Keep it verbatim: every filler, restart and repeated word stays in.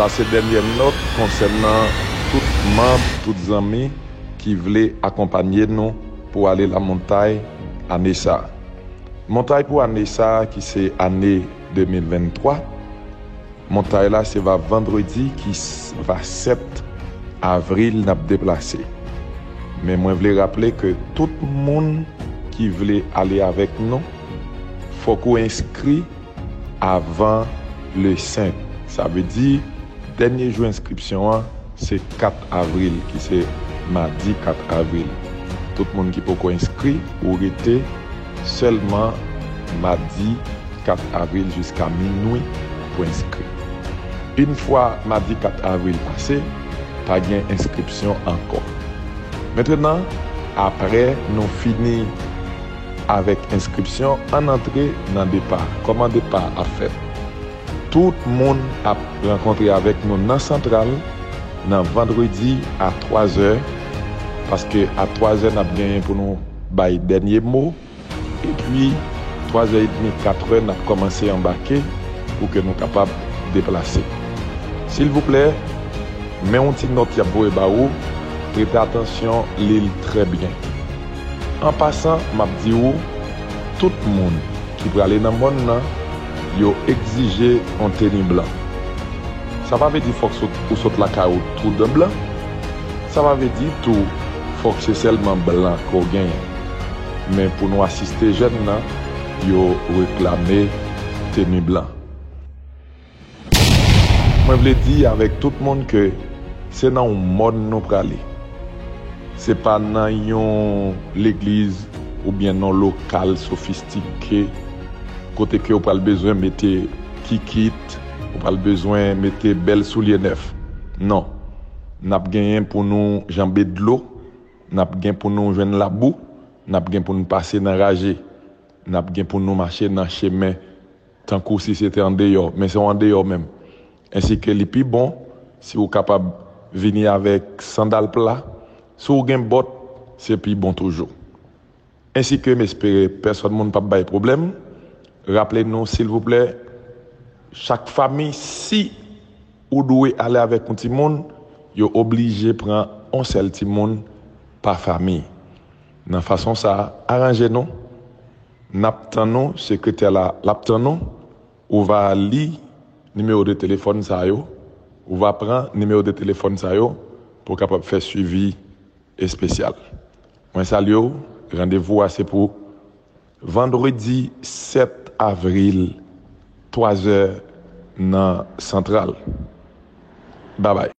Sa se dènyè nòt konsènan tout manm, tout zanmi ki vle akonpanye nou pou ale lamontay ane sa a. Montay pou ane sa a ki se ane de mil venntwa, montay la se va vandredi ki s- va sèt avril n ap deplase. Men mwen vle raple ke tout moun ki vle ale avèk nou, fòk ou enskri avan le senk. Sa vle di, dènye jou enskripsyon an se kat avril, ki se madi kat avril. Tout moun ki poko enskri, ou rete sèlman madi kat avril jiska minwi pou enskri. Yon fwa madi kat avril pase, pa gen enskripsyon ankò. Mentnan, apre nou fini avèk enskripsyon, ann antre nan depa. Kòman depa ap fèt? Tout moun ap rankontre avèk nou nan Santral nan vandredi a twa zè, paske a twa zè n ap genyen pou nou bay dènye mo, epi twa zè edmi, kat è, n ap kòmanse anbake pou ke nou kapab deplase. Silvouplè, men yon ti nòt y ap voye ba ou, prete atansyon, li l trè byen. An pasan, m ap di ou, tout moun ki prale nan mòn nan, yo egzije yon teni blan. Sa pa vle di fòk sot- ou sot lakay ou tou dan blan. Sa pa vle di tou fòk se sèlman blan ke w genyen. Men pou nou asiste jèn nan, yo reklame teni blan. Mwen vle di avèk tout moun ke se nan yon mòn nou prale. Se pa nan yon legliz oubyen nan lokal sofistike kote ke w pral bezwen mete kikit, ou pral bezwen mete bèl soulye nèf. Non. N ap genyen pou nou janbe dlo, n ap gen pou nou jwenn labou, n ap gen pou nou pase nan raje, n ap gen pou nou mache nan chemen tankou si se te andeyò, men se yon andeyò menm. Ensi ke li pi bon si ou kapab vini avèk sandal pla. Si ou gen bòt, se pi bon toujou. Ensi ke m espere pèsòn moun p ap bay pwoblèm. Raple nou, silvouplè, chak fanmi, si ou dwe ale avèk yon timoun, yo oblije pran yon sèl timoun pa fanmi. Nan fason sa a, aranje nou. N ap tann ou, sekretè la, l ap tann ou. Ou va li nimewo de telefòn sa yo. Ou va pran nimewo de telefòn sa yo pou w kapab fè swivi espesyal. Mwen salye w. Randevou a se pou vandredi sèt avril, twa zè nan Santral. Babay.